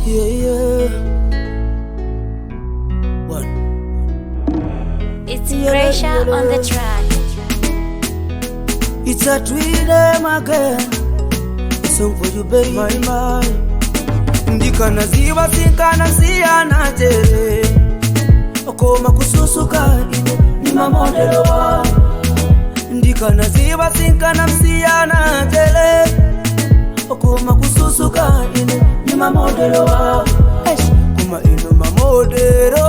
Yeah, yeah. One. It's pressure on the track. It's a twin again. Song for you, baby. My, my. Ndikanaziva sinkanasiyana tere koma kususuka ine ni mamodelo wa ndikanaziva sinkanasiyana tere koma kususuka ine ni mamodelo wa kuma ino mamodelo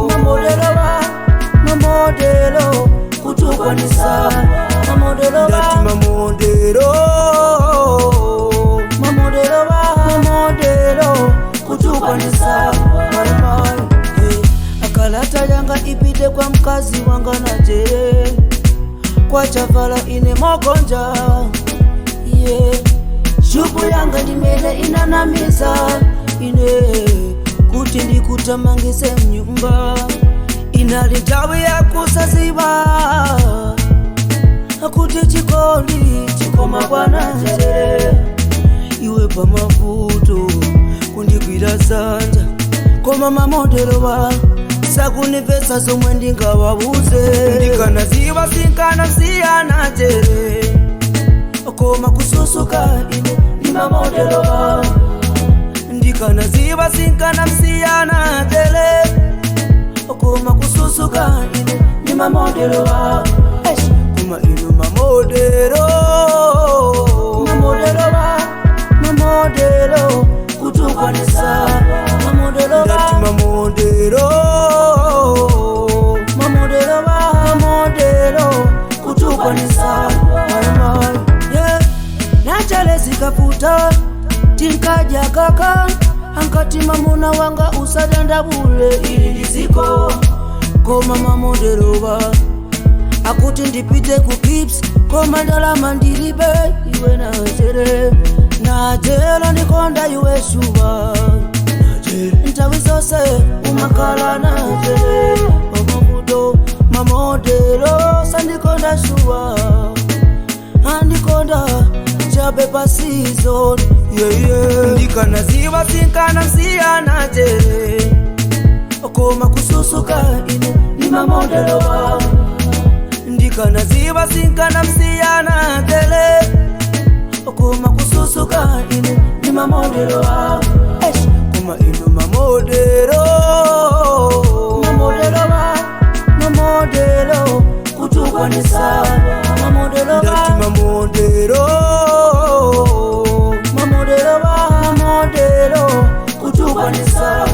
mamodelo wa mamodelo kutukwanisa mamodelo wa ndati mamodelo mamodelo wa mamodelo kutukwanisa akalata yanga ipite kwa mkazi wanga na jere kwa chavala ine mogonja yeah. Shubu yanga ndimene inanamiza ine kuti ndikutamangise mnyumba inali nthawi yakusaziva kuti chikondi chikoma kwananjere iwe pamavuto kundigwira zanja koma mamodelo wa sakunipesa zomwe ndingawauze ndikanaziva sinkanasiyana tere koma kususuka ine ndi mamodelo wa ndikanaziva sinkanasiyana tere koma kususuka ine ndi mamodelo wa kuma ino mamodelo mamodelo wa mamodelo kutukwanisa mamodelo wa ndati mamodelo mamodelo wa mamodelo kutukwanisa yeah. Nachale zikafuta tinkaja kaka ankati mamuna wanga usadandabule ili ndiziko koma mamodelo wa akuti ndipite ku Kips koma ndalama ndilibe iwe najere najera ndikonda iwe shuwa nthawi zonse umakhala najere pamavuto mamodelo sandikonda shuwa andikonda chabe pa season yeah, yeah. Ndikanaziva sinkanasiyana tere koma kususuka ine ndi mamodelo wa ndikanaziva sinkanasiyana tere koma kususuka ine ndi mamodelo wa kuma ino mamodelo mamodelo wa mamodelo kutukwanisa mamodelo wa ndati mamodelo mamodelo wa mamodelo kutukwanisa.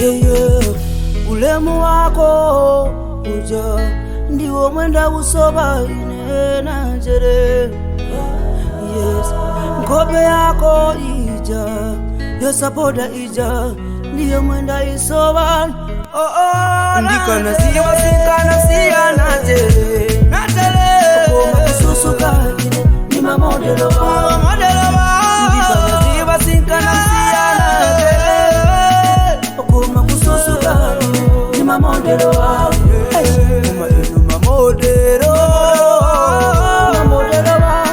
Yeah, ulemu wako uja ndiwo mwenda usoba ine nanjere yes nkope yako ija yosapoda ija ndiyo mwenda isoba oh, oh, ndikanaziwa sinkanasiyana tere koma kususuka ine ndi mamodelo wa ndikanaziwa sinkanasiyana tere koma kususuka ni mamodelo wa kuma ino mamodelo mamodelo wa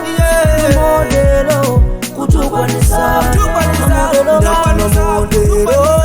mamodelo kutukwanisa mamodelo wa mamodelo.